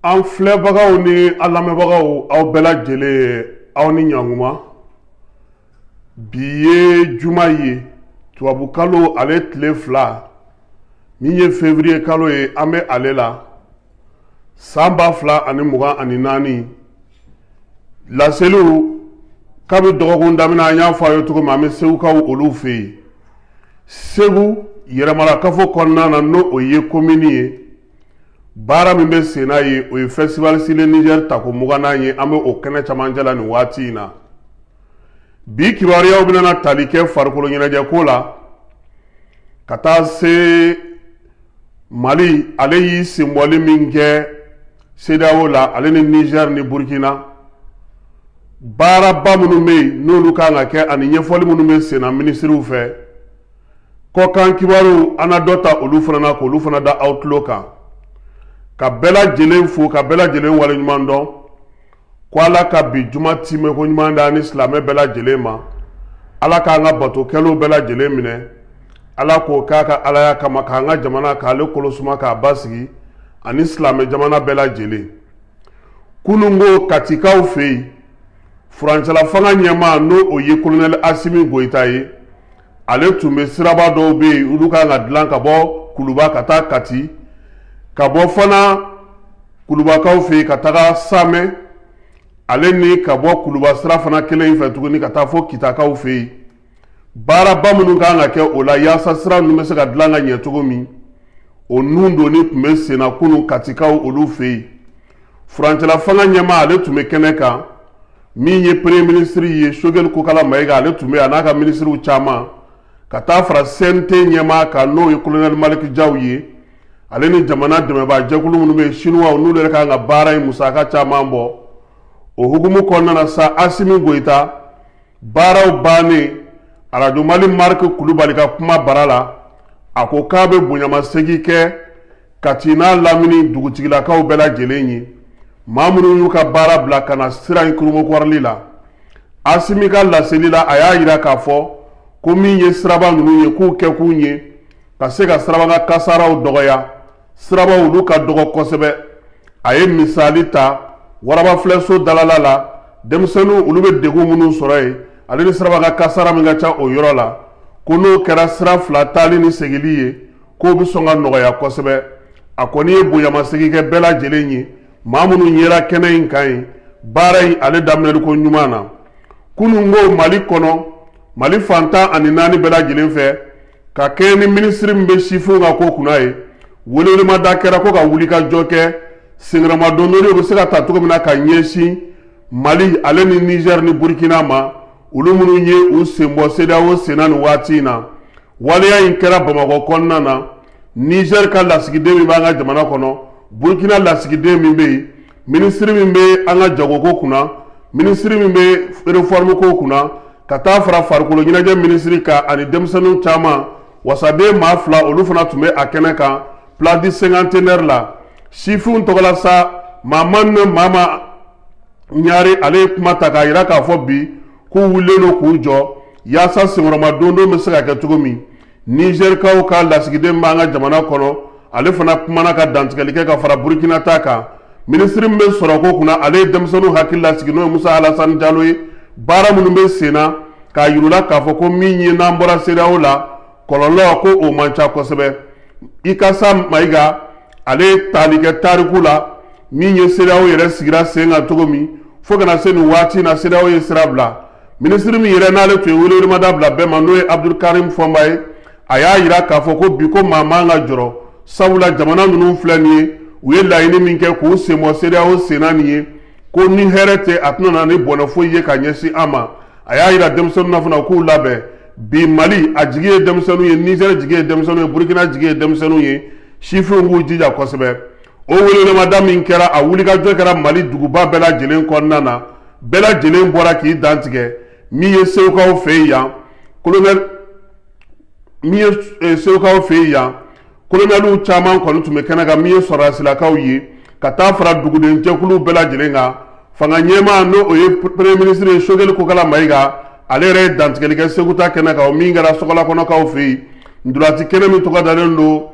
An filɛbagaw ni an lamɛnbagaw, aw bɛɛ lajɛlen, aw ni ɲankuma. Bi ye juma ye, tubabukalo ale tile 2, min ye février kalo ye, an bɛ ale la, san 2024. Laseliw kabi dɔgɔkun daminɛ, an y'a fɔ a ye cogo min, an bɛ Segukaw olu fɛ yen, Segu yɛrɛmarakafo kɔnɔna na, n'o o ye komini ye. Baara min bɛ sen na ye, o ye Festival sur le Niger tako 20nan ye. An bɛ o kɛnɛ camancɛ la nin waati in na. Bi kibaruyaw bɛna tali kɛ farikolo ɲɛnajɛ ko la, ka taa se Mali ale y'i senbɔli min kɛ CEDEAO la, ale ni Niger ni Burkina. Baaraba minnu bɛ yen n'olu kan ka kɛ, ani ɲɛfɔli minnu bɛ senna minisiriw fɛ. Kɔkan kibaru, an na dɔ ta olu fana na k'olu fana da aw tulo kan. Ka bɛɛ lajɛlen fo, ka bɛɛ lajɛlen waleɲuman dɔn, ko Ala ka bi juma timɛko ɲuman da ni silamɛ bɛɛ lajɛlen ma. Ala k'an ka bato kɛlenw bɛɛ lajɛlen minɛ. Ala k'o k'a ka alaya kama, k'an ka jamana k'ale kolosuma, k'a basigi, ani silamɛ jamana bɛɛ lajɛlen. Kununko, Katikaw fɛ yen, furancɛla fanga ɲɛmaa, n'o o ye kolonɛli Asimi Goyita ye, ale tun bɛ siraba dɔw bɛ yen, olu kan ka dilan ka bɔ Kuluba ka taa Kati, ka bɔ fana Kulubakaw fɛ yen ka taga Samɛ, ale ni ka bɔ Kuluba sira fana kelen in fɛ tuguni ka taa fo Kitakaw fɛ yen. Baaraba minnu kan ka kɛ o la yaasa sira ninnu bɛ se ka dilan ka ɲɛ cogo min, o nun donni tun bɛ senna kunun Katikaw olu fɛ yen. Furancɛla fanga ɲɛmaa, ale tun bɛ kɛnɛ kan. Min ye premier ministre ye, Sogɛli Kokala Mayiga, ale tun bɛ a n'a ka minisiriw caman, ka taa fara CNT ɲɛmaa kan, n'o ye kolonɛli Maliki Jaw ye, ale ni jamana dɛmɛbaa jɛkulu minnu bɛ yen, Sinuwaw, n'olu yɛrɛ kan ka baara in musaka caman bɔ. O hukumu kɔnɔna na sa, Asimi Goyita, baaraw bannen, Arajo Mali Mariki Kulubali ka kuma bara la, a ko k'a bɛ bonyamasegin kɛ Kati n'a lamini dugutigilakaw bɛɛ lajɛlen ye, maa minnu y'u ka baara bila ka na sira in kurunbonkɔrɔli la. Asimi ka laseli la, a y'a jira k'a fɔ ko min ye siraba ninnu ye, k'u kɛkun ye ka se ka sirabakan kasaraw dɔgɔya. Sirabaw olu ka dɔgɔ kosɛbɛ. A ye misali ta Warabafilɛso dalala la, denmisɛnninw olu bɛ degun minnu sɔrɔ yen, ale ni sirabakan kasara min ka ca o yɔrɔ la, ko n'o kɛra sira fila taali ni segili ye, k'o bɛ sɔn ka nɔgɔya kosɛbɛ. A kɔni ye bonyamasegin kɛ bɛɛ lajɛlen ye, maa minnu yera kɛnɛ in kan yen, baara in ale daminɛli ko ɲuman na. Kunun ko, Mali kɔnɔ, Mali fan 14 bɛɛ lajɛlen fɛ, ka kɛɲɛ ni minisiri min bɛ sifinw ka ko kunna ye, welewelemada kɛra ko ka wulikajɔ kɛ senkɔrɔmadondonni bɛ se ka ta cogo min na ka ɲɛsin Mali ale ni Niger ni Burkina ma, olu minnu ye u senbɔ CEDEAO senna nin waati in na. Waleya in kɛra Bamakɔ kɔnɔna na. Niger ka lasigiden min b'an ka jamana kɔnɔ, Burkina lasigiden min bɛ yen, minisiri min bɛ an ka jagoko kunna, minisiri min bɛ réforme ko kunna, ka taa fara farikolo ɲɛnajɛ minisiri kan, ani denmisɛnninw caman, wasaden maa 2, olu fana tun bɛ a kɛnɛ kan place du Cinquantenaire la. Sifinw tɔgɔla sa, Mahamane Mama Ɲare, ale ye kuma ta k'a jira k'a fɔ bi k'u wulilen don k'u jɔ yaasa senkɔrɔmadondon bɛ se ka kɛ cogo min. Nizɛrikaw ka lasigiden b'an ka jamana kɔnɔ, ale fana kumana ka dantigɛli kɛ ka fara Burukina ta kan. Minisiri min bɛ sɔrɔko kunna, ale ye denmisɛnninw hakili lasigi, n'o ye Musa Alasani Jalo ye, baara minnu bɛ sen na, k'a yir'u la k'a fɔ ko min ye n'an bɔra CEDEAO la, kɔlɔlɔ ko o man ca kosɛbɛ. Ikasa Mayiga, ale ye tali kɛ tariku la, min ye CEDEAO yɛrɛ sigira sen kan cogo min fo ka na se nin waati na, CEDEAO ye sira bila. Minisiri min yɛrɛ n'ale tun ye welewelemada bila bɛɛ ma, n'o ye Abdulkarim Fɔnba ye, a y'a jira k'a fɔ ko bi ko maa man ka jɔrɔ, sabula jamana ninnu filɛ nin ye, u ye laɲini min kɛ k'u senbɔ CEDEAO senna nin ye, ko ni hɛrɛ tɛ, a tɛna na ni bɔnɛ foyi ye ka ɲɛsin an ma. A y'a jira denmisɛnninw na fana k'u labɛn. Bi Mali a jigi ye denmisɛnninw ye, Niger jigi ye denmisɛnninw ye, Burkina jigi ye denmisɛnninw ye. Sifinw k'u jija kosɛbɛ. O welewelemada min kɛra, a wulikajɔ kɛra Mali duguba bɛɛ lajɛlen kɔnɔna na. Bɛɛ lajɛlen bɔra k'i dantigɛ. Min ye Segukaw fɛ yen yan, kolonɛli min ye Segukaw fɛ yen yan, kolonɛliw caman kɔni tun bɛ kɛnɛ kan, min ye sɔrɔdasilakaw ye, ka taa fara duguden jɛkuluw bɛɛ lajɛlen kan. Fanga ɲɛmaa, n'o o ye premier ministre ye, Sogɛli Kokala Mayiga, ale yɛrɛ ye dantigɛli kɛ Segu ta kɛnɛ kan, o min kɛra Sɔgɔlakɔnɔkaw fɛ yen, ntolaci kɛnɛ min tɔgɔ dalen don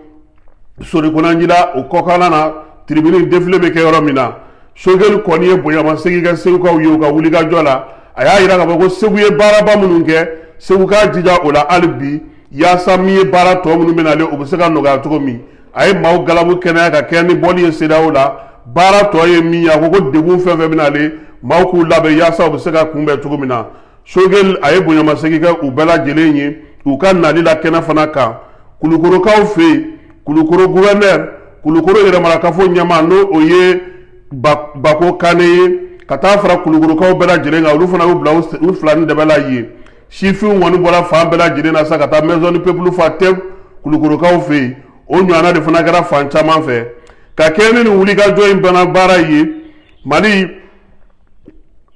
Sori Konanjila, o kɔkanna na, tribune défilé bɛ kɛ yɔrɔ min na. Choguel kɔni ye bonyamasegin kɛ segukaw ye u ka wulikajɔ la. A y'a jira k'a fɔ ko Segu ye baaraba minnu kɛ, Segu k'a jija o la hali bi, yaasa min ye baara tɔ minnu bɛ nalen, o bɛ se ka nɔgɔya cogo min. A ye maaw galabu kɛnɛya ka kɛ ni bɔli ye CEDEAO la. Baara tɔ ye min ye, a ko ko degun fɛn fɛn bɛ nalen, maaw k'u labɛn yaasa u bɛ se ka kunbɛn cogo min na. Choguel a ye bonyamasegin kɛ u bɛɛ lajɛlen ye u ka nali la kɛnɛ fana kan. Kulukorokaw fɛ yen, Kulukoro gouverneur, Kulukoro yɛrɛmarakafo ɲɛmaa, n'o o ye Bako Kane ye, ka taa fara Kulukorokaw bɛɛ lajɛlen kan, olu fana y'u bila u fila ni dɛbɛ la yen. Sifinw kɔni bɔra fan bɛɛ lajɛlen na sa ka taa Maison du Peuple fa tewu Kulukorokaw fɛ yen. O ɲɔgɔnna de fana kɛra fan caman fɛ ka kɛɲɛ ni nin wulikajɔ in bana baara ye Mali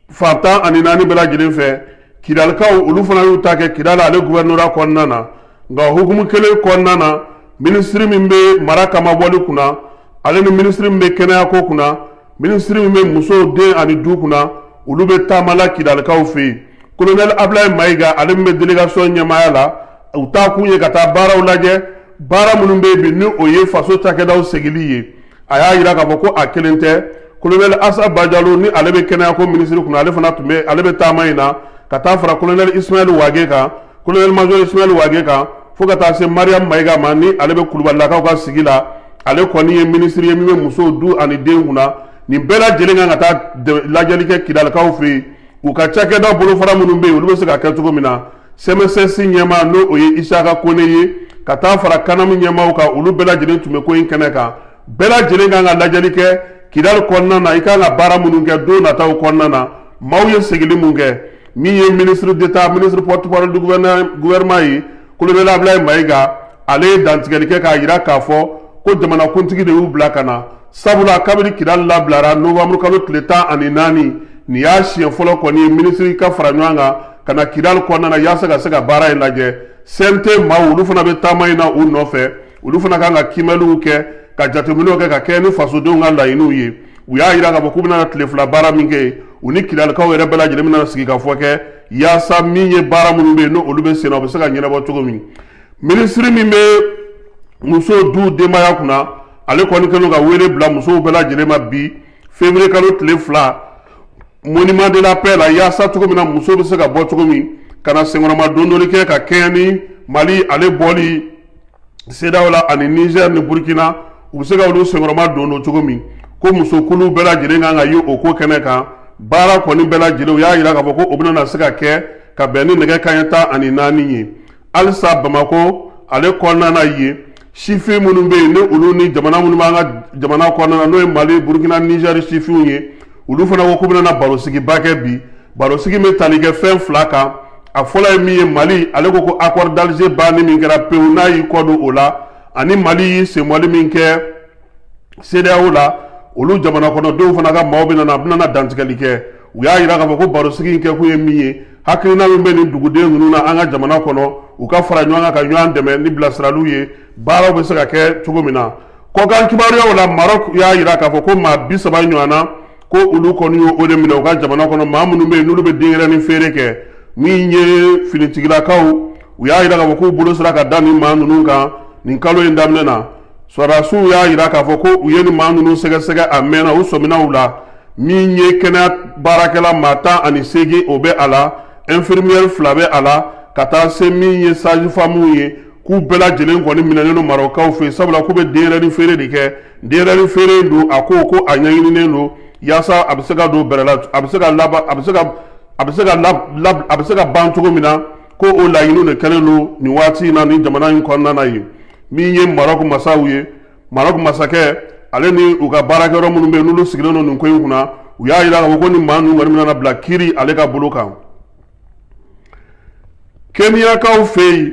fan 14 bɛɛ lajɛlen fɛ. Kidalikaw, olu fana y'u ta kɛ Kidali ale gouvernorat kɔnɔna na. Nka hukumu kelen kɔnɔna na, minisiri min bɛ mara kamabɔli kunna, ale ni minisiri min bɛ kɛnɛyako kunna, minisiri min bɛ musow, den ani du kunna, olu bɛ taama la Kidalikaw fɛ yen. Colonel Ablaye Mayiga, ale min bɛ délégation ɲɛmaaya la, u taa kun ye ka taa baaraw lajɛ, baara minnu bɛ yen bi, ni o ye faso cakɛdaw segili ye. A y'a jira k'a fɔ ko a kelen tɛ. Colonel Asa Bajalo, ni ale bɛ kɛnɛyako minisiri kunna, ale fana tun bɛ, ale bɛ taama in na, ka taa fara colonel Ismaël Wage kan, colonel major Ismaël Wage kan, fo ka taa se Mariam Mayiga ma, ni ale bɛ Kulubalilakaw ka sigi la. Ale kɔni ye minisiri ye min bɛ musow, du ani den kunna. Nin bɛɛ lajɛlen kan ka taa lajɛli kɛ Kidalikaw fɛ yen, u ka cakɛda bolofara minnu bɛ yen, olu bɛ se ka kɛ cogo min na. CMSS ɲɛmaa, n'o o ye Isaka Kone ye, ka taa fara CANAM ɲɛmaaw kan, olu bɛɛ lajɛlen tun bɛ ko in kɛnɛ kan. Bɛɛ lajɛlen kan ka lajɛli kɛ Kidali kɔnɔna na, i kan ka baara minnu kɛ don nataw kɔnɔna na, maaw ye segili mun kɛ. Min ye ministre d'État, ministre porte-parole du gouvernement ye, colonel Ablaye Mayiga, ale ye dantigɛli kɛ k'a jira k'a fɔ ko jamanakuntigi de y'u bila ka na, sabula kabini Kidali labilara novembre kalo tile 14, nin y'a siɲɛ fɔlɔ kɔni ye minisiri ka fara ɲɔgɔn kan ka na Kidali kɔnɔna na yaasa ka se ka baara in lajɛ. CNT maaw, olu fana bɛ taama in na u nɔfɛ. Olu fana kan ka kiimɛliw kɛ, ka jateminɛw kɛ, ka kɛɲɛ ni fasodenw ka laɲiniw ye. U y'a jira k'a fɔ k'u bɛna tile 2 baara min kɛ, u ni Kidalikaw yɛrɛ bɛɛ lajɛlen bɛna sigi ka fɔ kɛ, yaasa min ye baara minnu bɛ yen, n'olu bɛ sen na, u bɛ se ka ɲɛnabɔ cogo min. Minisiri min bɛ muso, du, denbaya kunna, ale kɔni kɛlen ka wele bila musow bɛɛ lajɛlen ma bi, février kalo tile 2, Monument de la Paix la, yaasa cogo min na muso bɛ se ka bɔ cogo min ka na senkɔrɔma dondoli kɛ ka kɛɲɛ ni Mali ale bɔli CEDEAO la ani Niger ni Burkina, u bɛ se ka olu senkɔrɔma don don cogo min. Ko musokulu bɛɛ lajɛlen kan ka ye o ko kɛnɛ kan. Baara kɔni bɛɛ lajɛlen, u y'a jira k'a fɔ ko o bɛna se ka kɛ ka bɛn ni nɛgɛ kanɲɛ 14 ye. Halisa Bamakɔ ale kɔnɔna na yen, sifin minnu bɛ yen, ni olu ni jamana minnu b'an ka jamana kɔnɔna na, n'o ye Mali, Burkina, Niger sifinw ye, olu fana ko k'u bɛna barosigiba kɛ bi. Barosigi bɛ tali kɛ fɛn fila kan. A fɔlɔ ye min ye, Mali ale ko ko accord d'Alger banni min kɛra pewu, n'a y'i kɔ don o la, ani Mali y'i senbɔli min kɛ CEDEAO la, olu jamana kɔnɔdenw fana ka maaw bɛna na, a bɛna dantigɛli kɛ. U y'a jira k'a fɔ ko barosigi in kɛkun ye min ye, hakilina min bɛ nin duguden ninnu na an ka jamana kɔnɔ, u ka fara ɲɔgɔn kan ka ɲɔgɔn dɛmɛ ni bilasiraliw ye, baaraw bɛ se ka kɛ cogo min na. Kɔkan kibaruyaw la, Maroc y'a jira k'a fɔ ko maa 30 ɲɔgɔn na, ko olu kɔni y'o de minɛ u ka jamana kɔnɔ, maa minnu bɛ yen n'olu bɛ denyɛrɛnin feere kɛ. Min ye finitigilakaw, u y'a jira k'a fɔ k'u bolo sera ka da nin maa ninnu kan nin kalo in daminɛ na. Sɔrɔdasiw y'a jira k'a fɔ ko u ye nin maa ninnu sɛgɛsɛgɛ a mɛnna, u sɔmina u la. Min ye kɛnɛya baarakɛla maa 18, o bɛ a la, infirmière 2 bɛ a la, ka taa se min ye sage-femme ye, k'u bɛɛ lajɛlen kɔni minɛnen don Marɔkaw fɛ yen, sabula k'u bɛ denyɛrɛnin feere de kɛ. Denyɛrɛnin feere in don, a ko ko a ɲɛɲininen don yaasa a bɛ se ka don bɛrɛ la, a bɛ se ka laban, a bɛ se ka a bɛ se ka la a bɛ se ka ban cogo min na, ko o laɲiniw de kɛlen don nin waati in na nin jamana in kɔnɔna na yen. Min ye Marɔku masaw ye, Marɔku masakɛ ale ni u ka baarakɛyɔrɔ minnu bɛ yen, n'olu sigilen don nin ko in kunna, u y'a jira k'a fɔ ko nin maa ninnu kɔni bɛna bila kiiri ale ka bolo kan. Keniyakaw fɛ yen,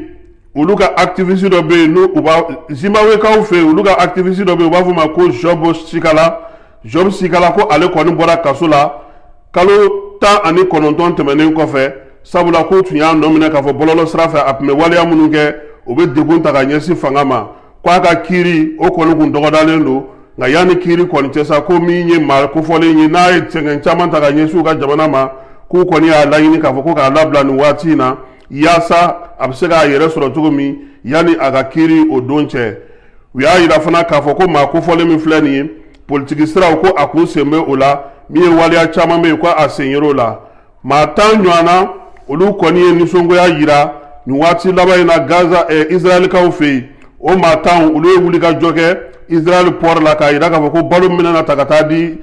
olu ka activiste dɔ bɛ yen, n'u u b'a Zimbabwekaw fɛ yen, olu ka activiste dɔ bɛ yen, u b'a fɔ o ma ko Job Sikhala. Job Sikhala, ko ale kɔni bɔra kaso la kalo 19 tɛmɛnen kɔfɛ, sabula k'u tun y'a nɔ minɛ k'a fɔ bɔlɔlɔ sira fɛ, a tun bɛ waleya minnu kɛ, o bɛ degun ta ka ɲɛsin fanga ma, k'a ka kiiri o kɔni kun dɔgɔdalen don. Nka yanni kiiri kɔni cɛ sa, ko min ye maa kofɔlen ye, n'a ye sɛgɛn caman ta ka ɲɛsin u ka jamana ma, k'u kɔni y'a laɲini k'a fɔ ko k'a labila nin waati in na, yaasa a bɛ se k'a yɛrɛ sɔrɔ cogo min yanni a ka kiiri o don cɛ. U y'a yira fana k'a fɔ ko maa kofɔlen min filɛ nin ye, Politiki siraw ko a kun sen bɛ o la. Min ye waleya caman bɛ yen ko a sen yer'o la. Maa 10 ɲɔgɔn na, olu kɔni ye nisɔngoya yira nin waati laban in na Gaza Israɛlikaw fɛ yen. O maa 10, olu ye wulikajɔ kɛ Israël port la k'a yira k'a fɔ ko balo min bɛna ta ka taa di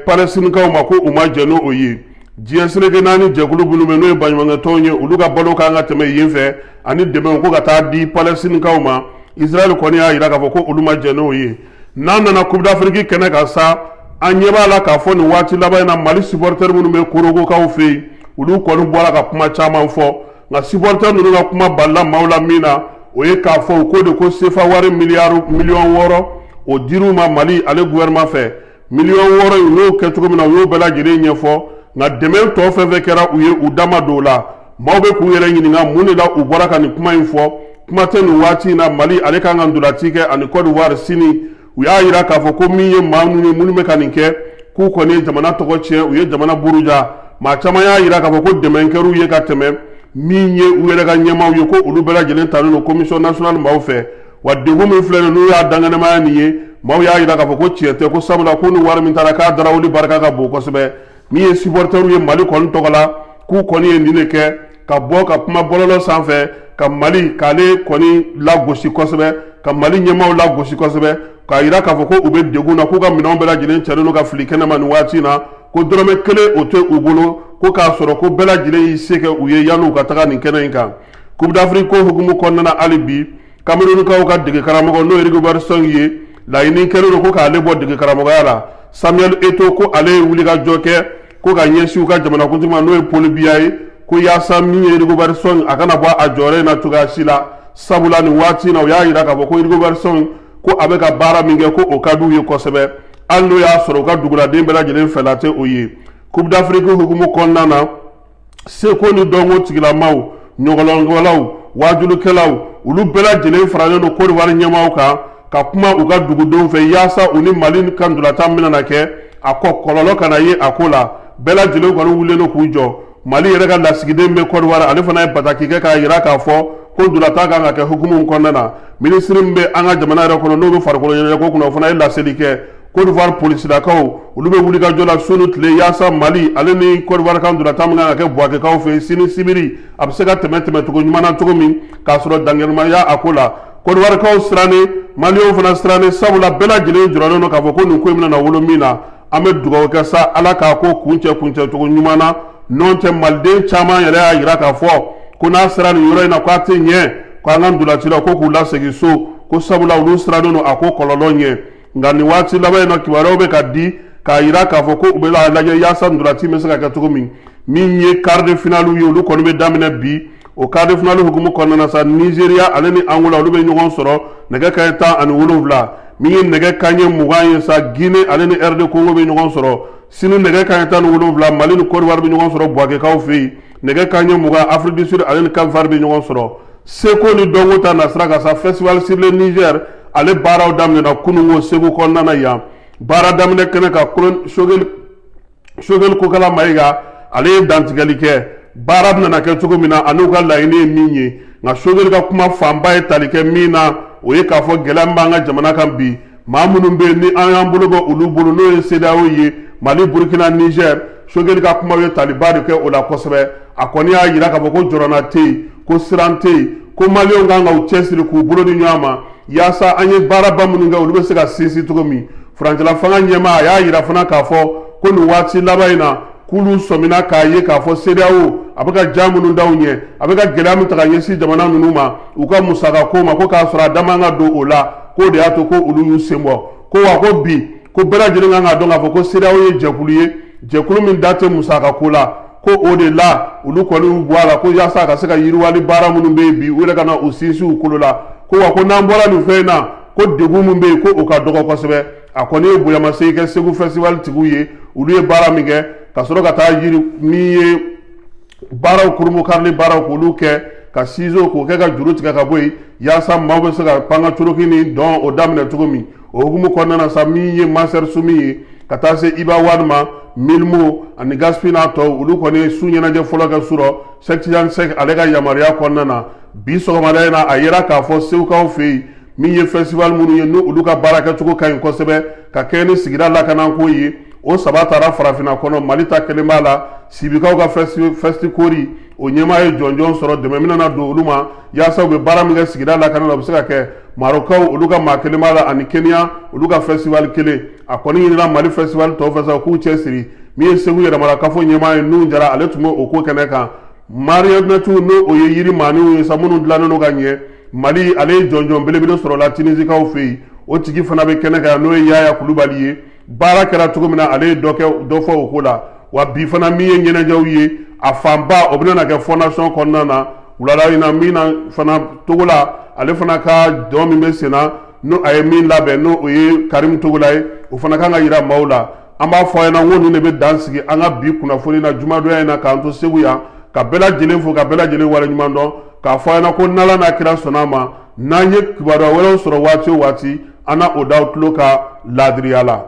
Palestinikaw ma, ko u ma jɛn n'o ye. Diɲɛ seleke naani jɛkulu minnu bɛ, n'o ye baɲumankɛtɔnw ye, olu ka balo kan ka tɛmɛ yen fɛ ani dɛmɛw ko ka taa di Palestinikaw ma. Israël kɔni y'a yira k'a fɔ ko olu ma jɛn n'o ye. N'an nana Coupe d'Afrique kɛnɛ kan sa, an ɲɛ b'a la k'a fɔ nin waati laban in na, Mali supporter minnu bɛ Korogokaw fɛ yen, olu kɔni bɔra ka kuma caman fɔ. Nka supporter ninnu ka kuma balila maaw la min na, o ye k'a fɔ u ko de ko sefa wari miliyari 6 miliyɔn, o dir'u ma Mali ale gouvernement fɛ. 6 miliyɔn in, u y'o kɛ cogo min na, u y'o bɛɛ lajɛlen ɲɛfɔ. Nka dɛmɛ tɔ fɛn fɛn kɛra u ye, u da ma don o la. Maaw bɛ k'u yɛrɛ ɲininka mun de la u bɔra ka nin kuma in fɔ. Kuma tɛ nin waati in na, Mali ale kan ka ntolaci kɛ ani Côte d'Ivoire sini. U y'a yira k'a fɔ ko min ye maa minnu ye, minnu bɛ ka nin kɛ, k'u kɔni ye jamana tɔgɔ tiɲɛ, u ye jamana buruja. Maa caman y'a yira k'a fɔ ko dɛmɛ kɛr'u ye ka tɛmɛ. Min ye u yɛrɛ ka ɲɛmaaw ye, ko olu bɛɛ lajɛlen talen don commission nationale maaw fɛ. Wa degun min filɛ nin, n'u y'a dankɛnɛmaya nin ye, maaw y'a yira k'a fɔ ko tiɲɛ tɛ, ko sabula ko ni wari min taara, k'a darawuli barika ka bon kosɛbɛ. Min ye supporters ye Mali kɔni tɔgɔ la, k'u kɔni ye nin de kɛ ka bɔ ka kuma bɔlɔlɔ sanfɛ ka Mali k'ale kɔni lagosi kosɛbɛ, ka Mali ɲɛmaaw lagosi kosɛbɛ, k'a yira k'a fɔ ko u bɛ degun na, k'u ka minɛnw bɛɛ lajɛlen cɛlen don ka fili kɛnɛma nin waati in na, ko dɔrɔmɛ kelen o tɛ u bolo, ko k'a sɔrɔ ko bɛɛ lajɛlen y'i se kɛ u ye yanni u ka taga nin kɛnɛ in kan. Coupe d'Afrique ko hukumu kɔnɔna na hali bi, Kamerunkaw ka dege karamɔgɔ, n'o ye Rigobert Song ye, laɲini kɛlen don ko k'ale bɔ dege karamɔgɔya la. Samuel Eto'o ko ale ye wulikajɔ kɛ ko ka ɲɛsin u ka jamanakuntigi ma, n'o ye Paul Biya ye, ko yaasa min ye Rigobert Song, a kana bɔ a jɔyɔrɔ in na cogoya si la, sabula nin waati in na, u y'a yira k'a fɔ ko Rigobert Song, ko a bɛ ka baara min kɛ, ko o ka d'u ye kosɛbɛ, hali n'o y'a sɔrɔ u ka duguladen bɛɛ lajɛlen fɛla tɛ o ye. Coupe d'Afrique hukumu kɔnɔna na, seko ni dɔnko tigilamaw, ɲɔgɔlɔnkɛlaw, wajulikɛlaw, olu bɛɛ lajɛlen faralen don Côte d'Ivoire ɲɛmaaw kan ka kuma u ka dugudenw fɛ yaasa u ni Mali ka ntolatan bɛna na kɛ, a kɔ kɔlɔlɔ kana ye a ko la. Bɛɛ lajɛlen kɔni wulilen don k'u jɔ. Mali yɛrɛ ka lasigiden bɛ Côte d'Ivoire, ale fana ye bataki kɛ k'a yira k'a fɔ ko ntolatan kan ka kɛ hukumu kɔnɔna na. Minisiri min bɛ an ka jamana yɛrɛ kɔnɔ, n'o bɛ farikolo ɲɛnajɛ ko kunna, o fana ye laseli kɛ. Côte d'Ivoire polisilakaw, olu bɛ wulikajɔ la su ni tile yaasa Mali ale ni Côte d'Ivoire ka ntolatan min kan ka kɛ Buwakɛkaw fɛ sini sibiri, a bɛ se ka tɛmɛ tɛmɛcogo ɲuman na cogo min, k'a sɔrɔ dankɛnɛmaya a ko la. Côte d'Ivoirekaw sirannen, Maliyɛnw fana sirannen, sabula bɛɛ lajɛlen jɔrɔlen don k'a fɔ ko nin ko in bɛna na wolo min na. An bɛ dugawu kɛ sa, Ala k'a ko kuncɛ kuncɛcogo ɲuman na. N'o tɛ, Maliden caman yɛrɛ y'a yira k'a fɔ ko n'a sera nin yɔrɔ in na, k'a tɛ ɲɛ ko an ka ntolacilaw ko k'u lasegin so, ko sabula olu sirannen don a ko kɔlɔlɔ ɲɛ. Nka nin waati laban in na, kibaruyaw bɛ ka di k'a yira k'a fɔ ko u bɛ lajɛ yaasa ntolaci bɛ se ka kɛ cogo min. Min ye quart de finale ye, olu kɔni bɛ daminɛ bi. O quart de finale hukumu kɔnɔna na sa, Nizeriya ale ni Angola, olu bɛ ɲɔgɔn sɔrɔ nɛgɛ kanɲɛ 17. Min ye nɛgɛ kanɲɛ 20 ye sa, Guinée ale ni RD Congo bɛ ɲɔgɔn sɔrɔ. Sini nɛgɛ kanɲɛ 17, Mali ni Côte d'Ivoire bɛ ɲɔgɔn sɔrɔ Buwakɛkaw fɛ yen. Nɛgɛ kanɲɛ 20, Afrique du Sud ale ni Cap Vert bɛ ɲɔgɔn sɔrɔ. Seko ni dɔnko ta nasira kan sa, Festival sur le Niger, ale baaraw daminɛna kununko Segu kɔnɔna na yan. Baara daminɛ kɛnɛ kan, Sogɛli Kokala Mayiga, ale ye dantigɛli kɛ baara bɛna kɛ cogo min na ani u ka laɲini ye min ye. Nka Sogɛli ka kuma fanba ye tali kɛ min na, o ye k'a fɔ gɛlɛya min b'an ka jamana kan bi, maa minnu bɛ yen ni an y'an bolo bɔ olu bolo, n'o ye CEDEAO ye, Mali, Burukina, Niger. Sogɛli ka kuma ye taliba de kɛ o la kosɛbɛ. A kɔni y'a yira k'a fɔ ko jɔrɔna tɛ yen, ko siran tɛ yen, ko Maliyɛnw kan ka u cɛsiri k'u bolo di ɲɔgɔn ma yaasa an ye baaraba minnu kɛ, olu bɛ se ka sinsin cogo min. Furancɛla fanga ɲɛmaa, a y'a yira fana k'a fɔ ko nin waati laban in na, k'olu sɔmina k'a ye k'a fɔ CEDEAO a bɛ ka ja minnu d'aw ɲɛ, a bɛ ka gɛlɛya min ta ka ɲɛsin jamana ninnu ma u ka musaka ko ma, ko k'a sɔrɔ a da man ka don o la, k'o de y'a to ko olu y'u sen bɔ. Ko wa ko bi, ko bɛɛ lajɛlen kan k'a dɔn k'a fɔ ko CEDEAO ye jɛkulu ye, jɛkulu min da tɛ musaka ko la, ko o de la olu kɔni y'u bɔ a la, ko yaasa a ka se ka yiriwali baara minnu bɛ yen bi, u yɛrɛ ka na u sinsin u kolo la. Ko wa ko n'an bɔra nin fɛn in na, ko degun min bɛ yen, ko o ka dɔgɔ kosɛbɛ. A kɔni ye bonyamasegin kɛ Segu Festival tigiw ye, olu ye baara min kɛ ka sɔrɔ ka taa yiri min ye baaraw kurunbonkarili baaraw k'olu kɛ, ka ciseau k'o kɛ ka juru tigɛ ka bɔ yen, yaasa maaw bɛ se ka panga coroki ni dɔn o daminɛ cogo min. O hukumu kɔnɔna na sa, min ye Master Sumi ye, ka taa se Iba One ma, Milimo ani Gaspi n'a tɔw, olu kɔni ye su ɲɛnajɛ fɔlɔ kɛ surɔ Sɛki Tidiane Sɛki ale ka yamaruya kɔnɔna na. Bi sɔgɔmada in na, a yera k'a fɔ Segukaw fɛ yen, Min ye festival minnu ye, n'o olu ka baarakɛcogo ka ɲi kosɛbɛ ka kɛɲɛ ni sigida lakanako ye, o 3 taara farafinna kɔnɔ. Mali ta kelen b'a la. Sibikaw ka festikori, o ɲɛmaa ye jɔnjɔn sɔrɔ. Dɛmɛ min nana don olu ma yaasa u bɛ baara min kɛ sigida lakana la, o bɛ se ka kɛ. Marokaw, olu ka maa kelen b'a la, ani Kenya, olu ka festival kelen. A kɔni ɲinina Mali festival tɔw fɛ sa, k'u cɛ siri. Min ye Segu yɛrɛmarakafo ɲɛmaa ye, Nuhu Jara, ale tun bɛ o ko kɛnɛ kan. Marionnette, n'o o ye yiri maaniw ye sa, minnu dilannen don ka ɲɛ, Mali ale ye jɔnjɔn belebele sɔrɔ la Tunisikaw fɛ yen. O tigi fana bɛ kɛnɛ kan, n'o ye Yaya Kulubali ye. Baara kɛra cogo min na, ale ye dɔ kɛ, dɔ fɔ o ko la. Wa bi fana, min ye ɲɛnajɛw ye, a fanba o bɛna na kɛ fondation kɔnɔna na wulada in na. Min na fana, Togola, ale fana ka dɔn min bɛ sen na, n'o a ye min labɛn, n'o o ye Karim Togola ye, o fana kan ka yira maaw la. An b'a fɔ a ɲɛna ko nin de bɛ dan sigi an ka bi kunnafoni na jumadonya in na, k'an to Segu yan, ka bɛɛ lajɛlen fo, ka bɛɛ lajɛlen waleɲuman dɔn, k'a fɔ a ɲɛna ko n'Ala n'a kira sɔnna a ma, n'an ye kibaruya wɛrɛw sɔrɔ waati o waati, an na o d'aw tulo ka laadiriya la.